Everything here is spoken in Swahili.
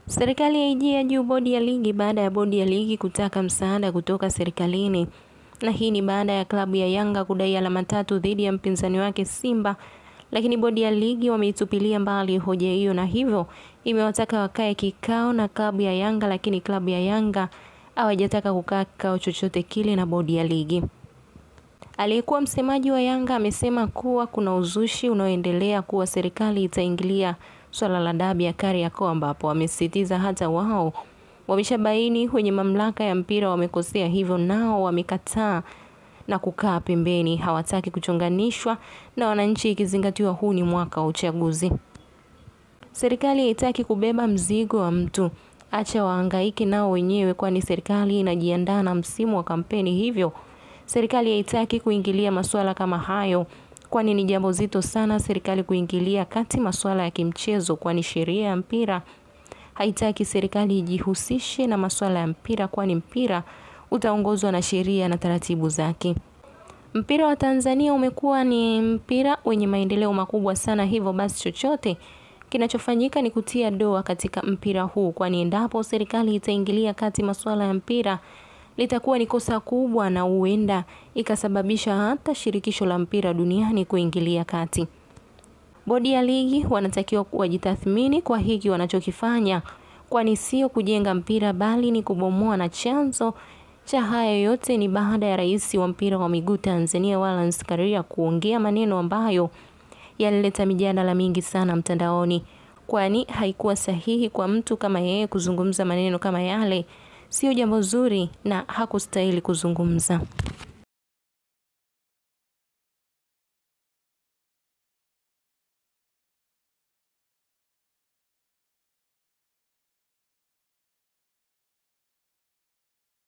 Serikali yaijia juu bodi ya ligi baada ya bodi ya ligi kutaka msaada kutoka serikalini. Na hii ni baada ya klabu ya Yanga kudai alama 3 dhidi ya mpinzani wake Simba, lakini bodi ya ligi wameitupilia mbali hoja hiyo na hivyo imewataka wakae kikao na klabu ya Yanga, lakini klabu ya Yanga hawajataka kukaa kikao chochote kile na bodi ya ligi. Aliyekuwa msemaji wa Yanga amesema kuwa kuna uzushi unaoendelea kuwa serikali itaingilia swala la dabi ya Kariakoo, ambapo amesisitiza hata wao wameshabaini wenye mamlaka ya mpira wamekosea, hivyo nao wamekataa na kukaa pembeni, hawataki kuchonganishwa na wananchi ikizingatiwa huu ni mwaka wa uchaguzi. Serikali haitaki kubeba mzigo wa mtu, acha wahangaike nao wenyewe, kwani serikali inajiandaa na msimu wa kampeni, hivyo serikali haitaki kuingilia masuala kama hayo, kwani ni jambo zito sana serikali kuingilia kati masuala ya kimchezo, kwani sheria ya mpira haitaki serikali ijihusishe na masuala ya mpira, kwani mpira utaongozwa na sheria na taratibu zake. Mpira wa Tanzania umekuwa ni mpira wenye maendeleo makubwa sana, hivyo basi chochote kinachofanyika ni kutia doa katika mpira huu, kwani endapo serikali itaingilia kati masuala ya mpira litakuwa ni kosa kubwa na huenda ikasababisha hata shirikisho la mpira duniani kuingilia kati. Bodi ya ligi wanatakiwa wajitathmini kwa hiki wanachokifanya, kwani sio kujenga mpira bali ni kubomoa, na chanzo cha haya yote ni baada ya rais wa mpira wa miguu Tanzania Wallace Karia kuongea maneno ambayo yalileta mijadala mingi sana mtandaoni, kwani haikuwa sahihi kwa mtu kama yeye kuzungumza maneno kama yale. Sio jambo zuri na hakustahili kuzungumza.